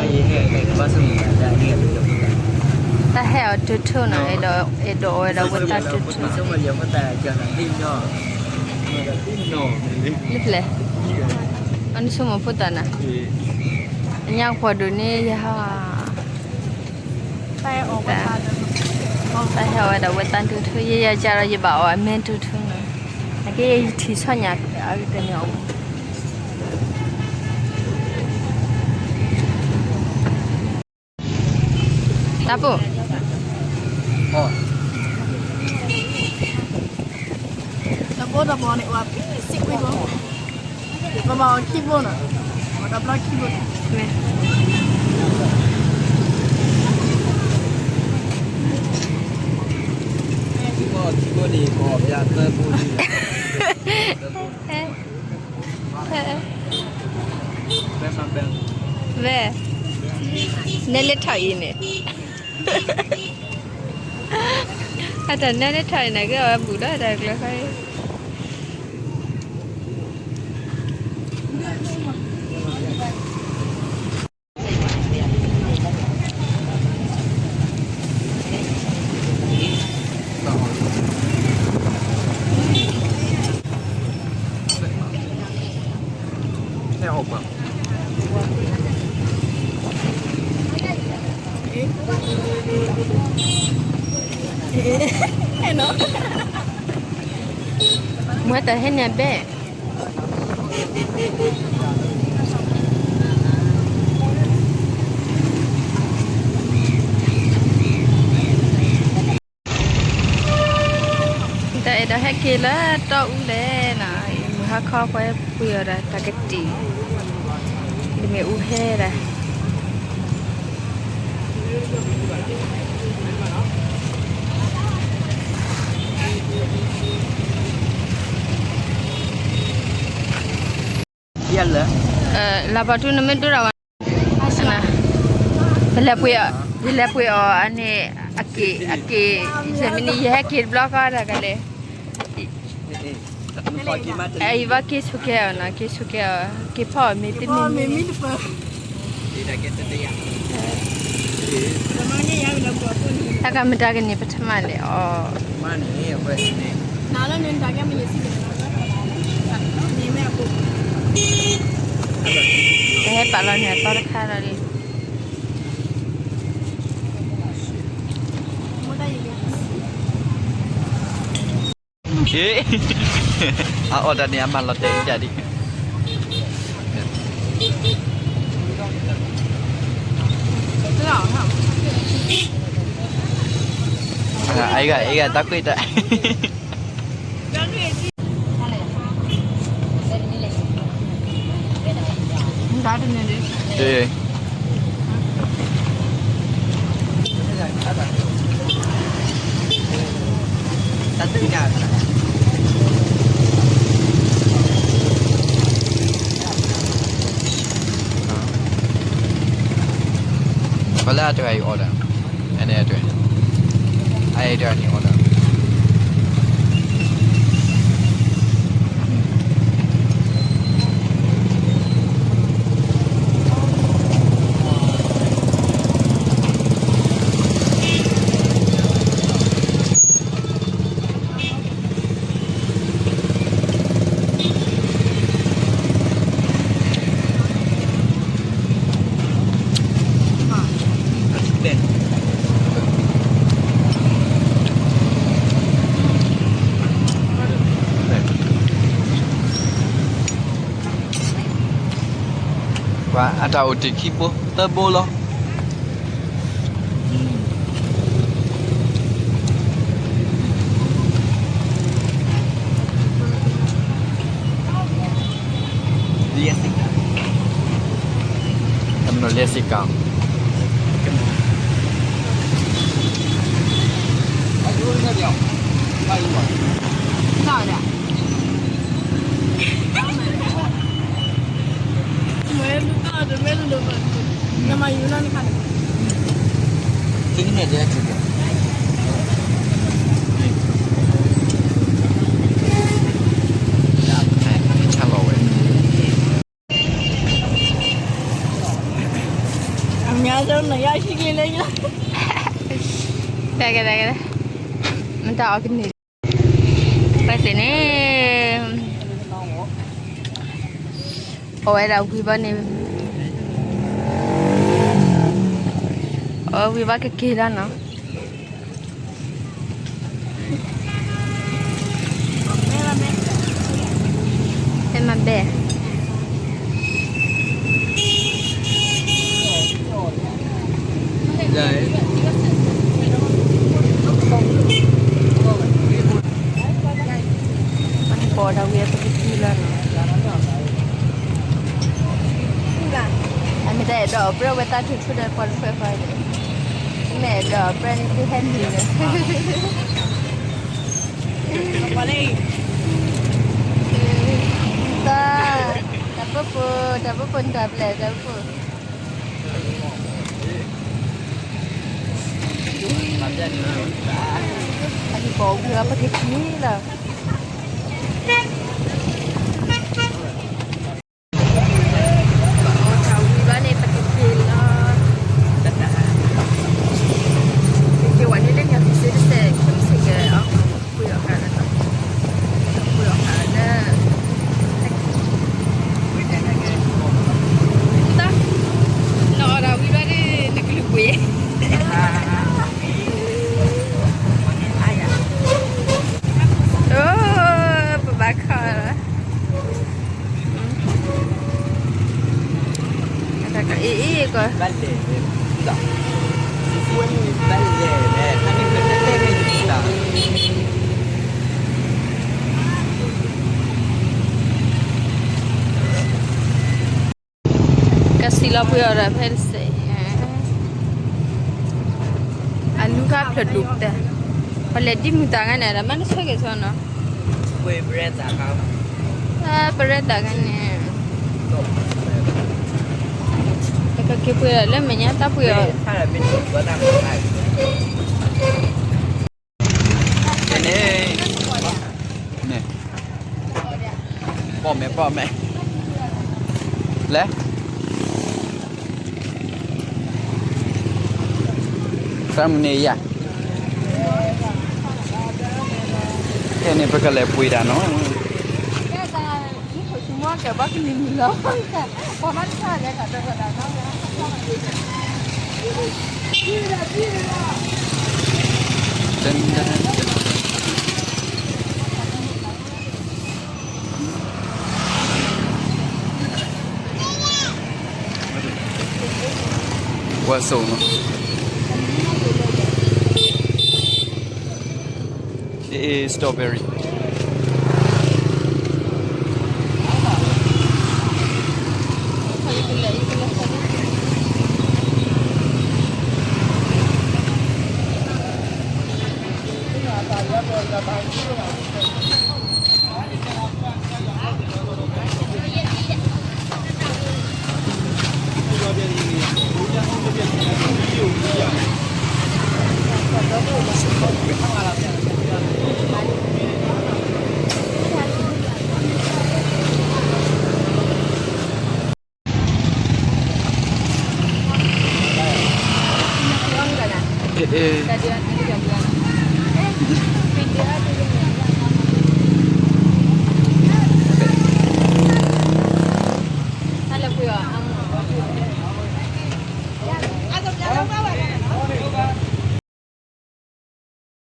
တၢ်ဟဲအီၤထူထူနီၤ, အဲၣ်ဒိးအီၣ်ဝဲဒၣ်ဝဲတၢ်ထူထူ, လၢဖျဲၣ်, အန့ၣ်ဆိကမိၣ်ဖိသၣ်နၤ, အညါကပီၤဒိၣ်န့ၣ်ယဟါ, တၢ်ဟဲအီၣ်ဝဲဒၣ်ဝဲတၢ်ထူထူ, ယဲယၤကဒီးယဘၣ်အီၣ်အမဲထူထူနီၤ, အကဲယထံၣ်ဆီညၣ်အကတၢၢ်န့ၣ်အီၣ်မူ တၢ်ပိၢ်, တဘိတဘိန့ၣ် ပှၤပံစံးကွံဘိ, ပဘၣ်အီၣ်ခံဘိနီၤ, အီၣ်တဘျီခံဘိန့ၣ်, ဝဲ, နဲလၢထီၣ်အံၤန့ၣ်, အတၢ်နဲလၢထီၣ်အံၤန့ၣ် ကဲအီၤဝဲဘူးဒီးတၢ်ကျၢၤဃီအံၤ မ့ၢ်တၢ်ဟဲန့ၣ်အဘဲၣ်, တၢ်အဲၣ်ဒိးဟဲက့ၤလၢတီအူလဲၣ်နီၤ, မုၢ်ဟါခီပှဲၤပှ့ၤအီၤဒီးတၢ်ကတံာ်, တမ့ၢ်အူဟဲဒၣ် လၢ်ပှၤထူနမ့ၢ်ဒိတၢ်ဝဲ, ပလဲၤပှ့ၤအီၤ, ပလဲၤပှ့ၤအီၤအန့ၣ်, အက့ၤ, အက့ၤ, ယမ့ၢ်န့ၣ် ယဟဲက့ၤတဘျီဃီတၢ်ကလဲၣ်, အအံၤဘၣ်က့ၤဆူကဲအီၤနီၤ, က့ၤဆူကဲအီၤ, က့ၤဖီၣ်အီၤမ့ၢ်တမံၤမံၤ, တၢ်ကမတၤကန့ၣ် ပထမလဲၣ်အီၤ, တဟဲပာ်လီၤန့ၣ်အသီတခါလီၤလံ. အအီၣ်တၢ်န့ၣ် အမၤလီၤတဲာ်ဒၣ်ဒံး, အဂၤအဂၤတၢ်ကွံာ်တၢ် ပှၤလၢအတဂၤအံၤ order, အန့ၣ်အတဂၤ, အအံၤတဂၤန့ၣ် order. ပှၤအတၢ်အိၣ်တ့ၢ်ခံဘိ သၢဘိလီၤ. တမ့ၢ်လၢစ့ၢ်ကီး ဆၣ်လီၤဝဲ. ညါဆုံးတော့ ရရှိခဲ့တယ်။ ကဲ ကဲ ကဲ ကဲ မတၤအီၤကန့ၢ် ပှဲၤသ့ၣ်န့ၣ် အဝဲဒၣ်ဝံၤဘၣ်န့ၣ် အဝဲဝံၤဘၣ်ကက့ၤလီၤနီၤ. ဖဲမဘဲ ပှၤန့ၣ်ပိာ်ဒၣ်ဝံၤအပကသံလီၤနီၤ. အမ့ၢ်တၢ်အဲၣ်ဒိးပြၢဝဲတၢ်ထူထူဒီးပှၤတဖၣ်ဃီဒီး မ့ၢ်အဲၣ်ဒိးပြၢန့ၣ်သ့ဟဲနုာ်လီၤ. တၢ် တၢ်ပၢၢ်ဖိ တၢ်ပၢၢ်ဖိန့ၣ်တၢ်ဘျဲၣ် တၢ်ပၢၢ်ဖိ အန့ၣ်ပိာ်ဝံၤအပကသံလီၤ. အိၣ်ထီၣ်ဝံၤဘၣ်န့ၣ် ပကက့ၤလီၤ. ကက့ၤဝဲန့ၣ်လၢညါ ပစ့တစဲး ခဲမုၢ်ဆ့ၣ်ကဲ အီၣ်ပှ့ၤအီၣ်ဃာ်လၢ ပှ့ၤအီၣ်ဃာ်လၢ တၢ် နအီၣ်ဒၣ်ဝံၤဘၣ်ဒီး နကလုာ်ပှ့ၤ အိ ပဘၣ်ခီၣ်လီၤ. အံၤ အံၤ ကီး ကစံးလီၤပှ့ၤအီၤဒီးဖဲတစဲး အလူၤခါဖျၢၣ်ဒိၣ်တၢ် ပလဲၤဒ်မုၢ်သၣ်ခါန့ၣ် ဒီးမ့ၢ်တဆၢက့ၤဆီနီၤ ပရဲသးခါန့ၣ် ပကက့ၤပှ့ၤလၢမဲာ်ညါတၢ်ပှ့ၤအီၤ န့ၣ် န့ၣ် ပိာ်မဲာ် ပိာ်မဲာ် လဲၣ် တၢ်မနုၤယၤ ဖဲန့ၣ် ပကလဲၤပှ့ၤတၢ်နီၤ ဝါစိၤနီၤ It is strawberry. အ့ အ့